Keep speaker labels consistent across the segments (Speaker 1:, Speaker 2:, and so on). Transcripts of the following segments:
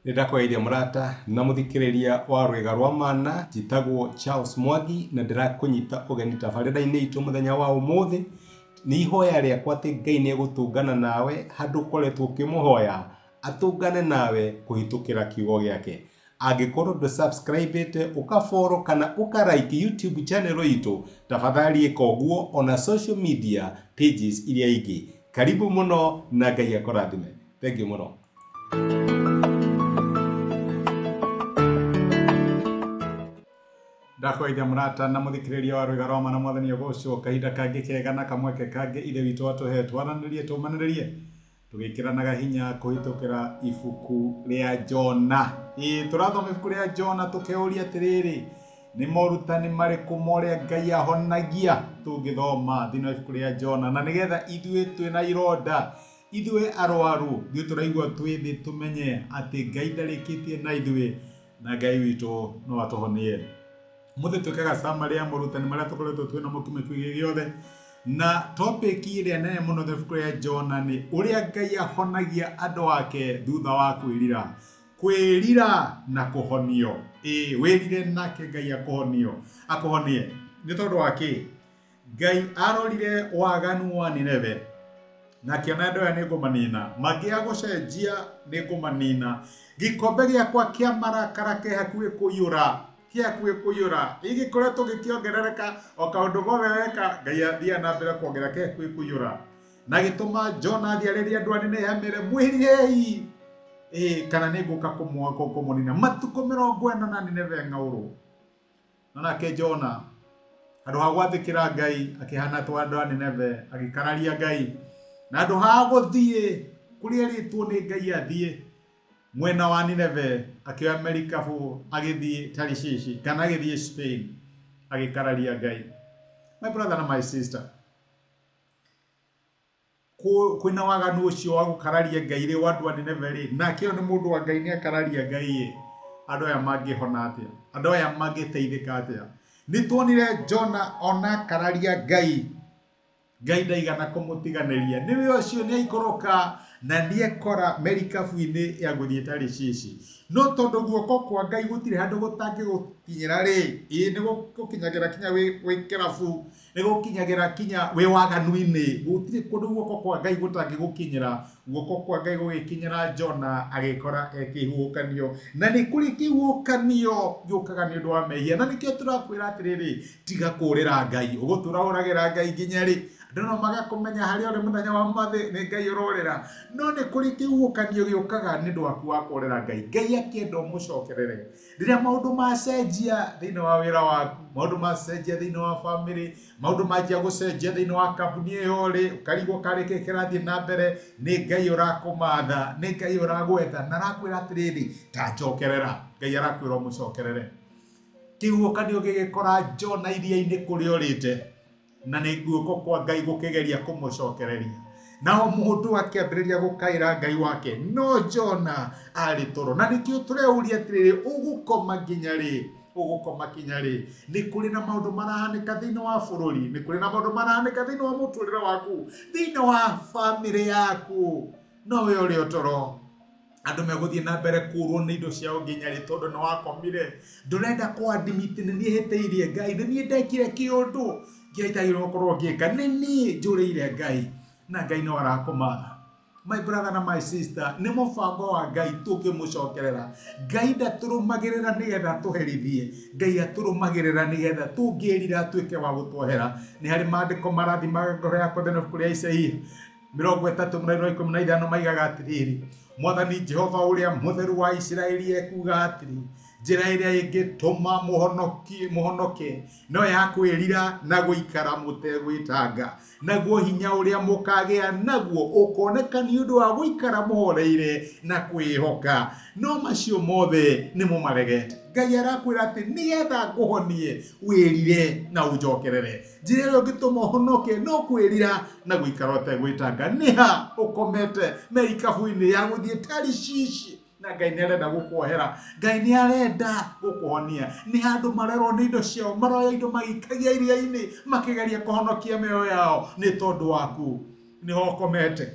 Speaker 1: Nĩndakũgeithia mũrata na mũthikĩrĩria wa rwĩga rwa mana. Njĩtagwo Charles Mwangi na ndĩrakũnyita ũgeni tabarĩra-inĩ itũ mũthenya wa ũmũthĩ. Nĩ ihoya rĩakwa atĩ Ngai nĩ egũtũngana nawe handũ ũkoretwo ũkĩmũhoya atũngane nawe kũhĩtũkĩra kiugo gĩake. Angĩkorwo ndũ subscribe ũka follow kana ũka like YouTube channel itũ, tafadhali ĩka ũguo, ona social media pages iria ingĩ. Karibu mũno na Ngai akũrathime. Thank you mũno. Ndakũgeithia mũrata na mũthikĩrĩria wa rwĩga rwa mana. Mwathani agocwo. Kahinda kangĩ kega na kamweke kangĩ Ithe witũ atũhe twaranĩrie, tũmanĩrĩrie, tũgĩkĩranaga hinya kũhĩtũkĩra ibuku rĩa Jona. Ĩĩ, tũrathoma ibuku rĩa Jona tũkeuria atĩrĩrĩ, nĩ morutani marĩkũ morĩa Ngai ahonagia tũngĩthoma thĩinĩ wa ibuku rĩa Jona, na nĩgetha ithuĩ twĩna ironda, ithuĩ arwaru, ithuĩ tũraigua twĩ thĩ, tũmenye atĩ Ngai ndarĩkĩtie na ithuĩ na Ngai witũ no atũhonie. Mũthĩ twĩkaga summary ya morutani marĩa tũkoretwo twĩ namo kiumia kĩu gĩothe, na topic ĩrĩa nene mũno thĩinĩ ibuku rĩa Jona nĩ ũrĩa Ngai ahonagia andũ ake thutha wa kwĩrira. Kwĩrira na kũhonio. Ĩĩ, wĩrire nake Ngai akũhonio, akũhonie. Nĩ tondũ wa kĩ? Ngai arorire waganu wa Nineve na akĩona andũ aya nĩ ngũmanina, mangĩaga gũcenjia nĩ ngũmanina. Gĩkombe gĩakwa kĩa marakara ke hakuhĩ kũiyũra, kĩ hakuhĩ kũiyũra, gĩgĩkoretwo gĩkĩongerereka o kaũndũ gothe weka, Ngai athiaga na mbere kuongerera, ke hakuhĩ kũiyũra. Na gĩtũma Jona athiĩ arĩrie andũ a Nineve amere mwĩrirei, ĩĩ, kana nĩ ngũka kũmũnina. Matukũ 40 na Nineve ng'aũrũ. No nake Jona handũ ha gwathĩkĩra Ngai akĩhana twa andũ a Nineve, agĩkararia Ngai, na handũ ha gũthiĩ kũrĩa erĩtwo nĩ Ngai athiĩ mwena wa Nineve, akĩoya merikabu agĩthiĩ Tarishishi kana agĩthiĩ Spain, agĩkararia Ngai. My brother na my sister, kwĩna waganu ũcio wa gũkararia Ngai rĩ wa andũ a Nineve rĩ, nake ũyũ nĩ mũndũ wa Ngai, nĩ akararia Ngai ĩ, andũ aya mangĩhona atĩa? Andũ aya mangĩteithĩka atĩa? Nĩ tuonire Jona ona akararia Ngai, Ngai ndaigana kũmũtiganĩria. Nĩwe ũcio nĩ aikũrũka na nĩ ekora merikabu-inĩ ya gũthiĩ Tarishishi. No tondũ guoko kwa Ngai gũtirĩ handũ gũtangĩgũkinyĩra rĩ, ĩĩ, nĩ gũkinyagĩra kinya wĩ kĩrabu, nĩ gũkinyagĩra kinya wĩ waganu-inĩ. Gũtirĩ kũndũ guoko kwa Ngai gũtangĩgũkinyĩra. Guoko kwa Ngai gũgĩkinyĩra Jona agĩkora e kĩhuhũkanio. Na nĩ kũrĩ kĩhuhũkanio gĩũkaga nĩ ũndũ wa mehia. Na nĩkĩo tũrakwĩra atĩrĩrĩ, tiga kũũrĩra Ngai. Ũgũtũra ũragĩra Ngai nginya rĩ? Andũ no mage kũmenya harĩa ũrĩ mũthenya wa ũmũthĩ nĩ Ngai ũrorĩra. No nĩ kũrĩ kĩhuhũkanio gĩũkaga nĩ ũndũ waku wa kũũrĩra Ngai. Ngai akĩenda ũmũcokerere. Rĩrĩa maũndũ macenjia thĩinĩ wa wĩra waku, maũndũ macenjia thĩinĩ wa bamĩrĩ, maũndũ manjia gũcenjia thĩinĩ wa kambuni ĩyo ũrĩ, ũkarigwo karĩ kĩ kĩrathiĩ na mbere, nĩ Ngai ũrakũmatha, nĩ Ngai ũragwetha, na arakwĩra atĩrĩrĩ, ta njokerera. Ngai arakwĩra ũmũcokerere. Kĩhuhũkanio gĩgĩkora Jona iria-inĩ kũrĩa ũrĩte, na nĩ guoko kwa Ngai gũkĩgeria kũmũcokereria. Nao mũndũ akĩambĩrĩria gũkaĩra Ngai wake, no Jona arĩ toro. Na nĩkĩo tũreuria atĩrĩrĩ, ũgũkoma nginya rĩ? Ũgũkoma nginya rĩ? Nĩ kũrĩ na maũndũ marahanĩka thĩinĩ wa bũrũri, nĩ kũrĩ na maũndũ marahanĩka thĩinĩ wa mũtũrĩre waku, thĩinĩ wa bamĩrĩ yaku, no we ũrĩ o toro. Andũ megũthiĩ na mbere kũũrwo nĩ indo ciao nginya rĩ? Tondũ nĩ wakomire. Ndũrenda kũ admit nĩ niĩ hĩtĩirie Ngai, nĩ niĩ ndekire kĩũndũ kĩrĩa itagĩrĩirwo gũkorwo ngĩka, nĩ niĩ njũrĩire Ngai, na Ngai no arakũmatha. My brother na my sister, nĩ mũbango wa Ngai tũngĩmũcokerera. Ngai ndatũrũmagĩrĩra nĩgetha atũherithie, Ngai atũrũmagĩrĩra nĩgetha tũngĩrira atuĩke wa gũtuohera. Nĩ harĩ maandĩko marathimaga ngoro yakwa thĩinĩ wa ibuku rĩa Isaia 30 mũraini wa 15, maigaga atĩrĩrĩ, Mwathani Jehova ũrĩa mũtheru wa Isiraeli ekuga atĩrĩ, njĩra ĩrĩa ĩngĩtũma mũhonoke no ya kwĩrira na gũikara mũtegwĩtanga, naguo hinya ũrĩa mũkagĩa naguo ũkoneka nĩ ũndũ wa gũikara mũhoreire na kwĩhoka, no macio mothe nĩ mũmaregete. Ngai arakwĩra atĩ nĩgetha ngũhonie, wĩrire na ũnjokerere. Njĩra ĩrĩa ũngĩtũma ũhonoke no kwĩrira na gũikara ũtegwĩtanga. Nĩha ũkomete merikabu-inĩ ya gũthiĩ Tarishishi, na Ngai nĩ arenda gũkuohera, Ngai nĩ arenda gũkũhonia. Nĩ handũ marerwo nĩ indo ciao, maroya indo magĩikagia iria-inĩ makĩgeria kũhonokia mĩoyo yao nĩ tondũ waku. Nĩho ũkomete.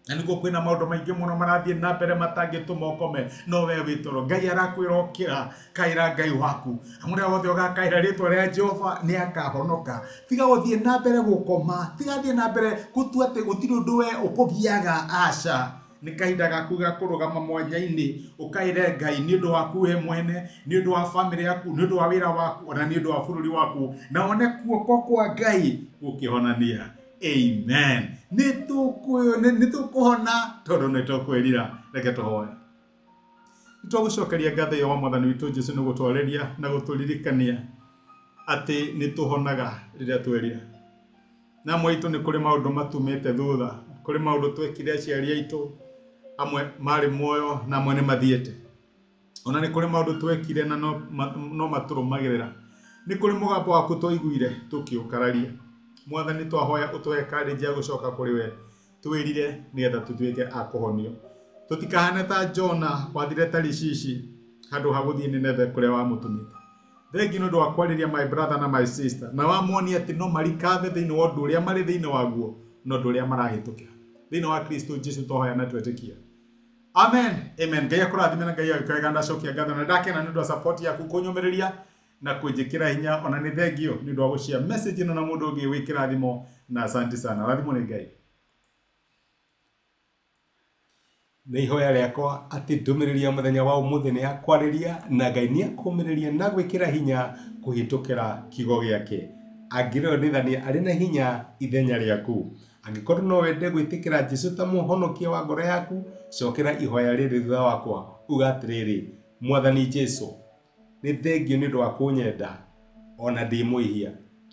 Speaker 1: Na nĩguo kwĩna maũndũ maingĩ mũno marathiĩ na mbere matangĩtũma ũkome, no we wĩ toro. Ngai arakwĩra ũkĩra, kaĩra Ngai waku. Mũrĩa wothe ũgakaĩra rĩtwa rĩa Jehova nĩ akahonoka. Tiga gũthiĩ na mbere gũkoma, tiga thiĩ na mbere gũtua atĩ gũtirĩ ũndũ we ũkũgiaga, aca. Nĩ kahinda gaku ga kũrũgama mwanya-inĩ ũkaĩre Ngai nĩ ũndũ waku we mwene, nĩ ũndũ wa bamĩrĩ yaku, nĩ ũndũ wa wĩra waku, ona nĩ ũndũ wa bũrũri waku, na wone kuoko kwa Ngai gũkĩhonania. Amen. Nĩ tũkũhona tondũ nĩ tũkwĩrira. Reke tũhoe. Nĩ twagũcokeria ngatho ĩyo wa Mwathani witũ Jesu nĩ gũtwarĩria na gũtũririkania atĩ nĩ tũhonaga rĩrĩa twerira. Na amwe aitũ nĩ kũrĩ maũndũ matumĩte thutha, kũrĩ maũndũ twekire aciari aitũ, amwe marĩ muoyo na amwe nĩ mathiĩte. Ona nĩ kũrĩ maũndũ twekire na no matũrũmagĩrĩra. Nĩ kũrĩ mũgambo waku twaiguire tũkĩũkararia. Mwathani twahoya ũtũhe courage ya gũcoka kũrĩ we, twĩrire nĩgetha tũtuĩke a kũhonio. Tũtikahane ta Jona wathire Tarishishi handũ ha gũthiĩ Nineve kũrĩa wamũtũmĩte. Thengiũ nĩ ũndũ wa kwarĩria my brother na my sister, na wamonia atĩ no marikathe thĩinĩ wa ũndũ ũrĩa marĩ thĩinĩ waguo na ũndũ ũrĩa marahĩtũkĩra. Thĩinĩ wa Kristo Jesu twahoya na twetĩkia. Amen. Amen. Ngai akũrathime na Ngai agĩkwega. Ndacokia ngatho na ndakena nĩ ũndũ wa support yaku kũnyũmĩrĩria na kũnjĩkĩra hinya, ona nĩ thengio nĩ ũndũ wa gũshare message ĩno na mũndũ ũngĩ wĩ kĩrathimo, na asante sana. Rathimwo nĩ Ngai. Nĩ ihoya rĩakwa atĩ ndũmĩrĩri ya mũthenya wa ũmũthĩ nĩ yakwarĩria na Ngai nĩ akũmĩrĩria na gwĩkĩra hinya kũhĩtũkĩra kiugo gĩake. Angĩrĩonithania arĩ na hinya ithenya rĩaku. Angĩkorwo no wende gwĩtĩkĩra Jesu ta mũhonokia wa ngoro yaku, cokera ihoya rĩrĩ thutha wakwa. Uga atĩrĩrĩ, Mwathani Jesu, nĩ thengio nĩ ũndũ wa kũnyenda ona ndĩ mwĩhia.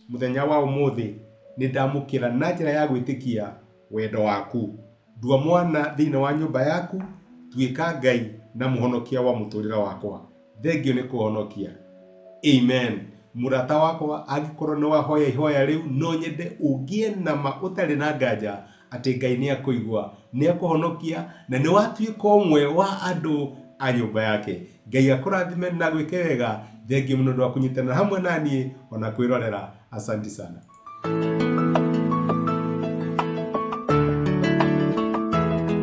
Speaker 1: Mũthenya wa ũmũthĩ nĩ ndamũkĩra na njĩra ya gwĩtĩkia wendo waku. Ndua mwana thĩinĩ wa nyũmba yaku, tuĩka Ngai na mũhonokia wa mũtũrĩre wakwa. Thengio nĩ kũhonokia. Amen. Mũrata wakwa, angĩkorwo nĩ wahoya ihoya rĩu, no nyende ũgĩe na ma ũtarĩ na nganja atĩ Ngai nĩ akũigua, nĩ akũhonokia na nĩ watuĩka ũmwe wa andũ a nyũmba yake. Ngai akũrathime na gwĩke wega. Thengio mũno ũndũ wa kũnyitanĩra hamwe na niĩ ona kwĩrorera. Asante sana.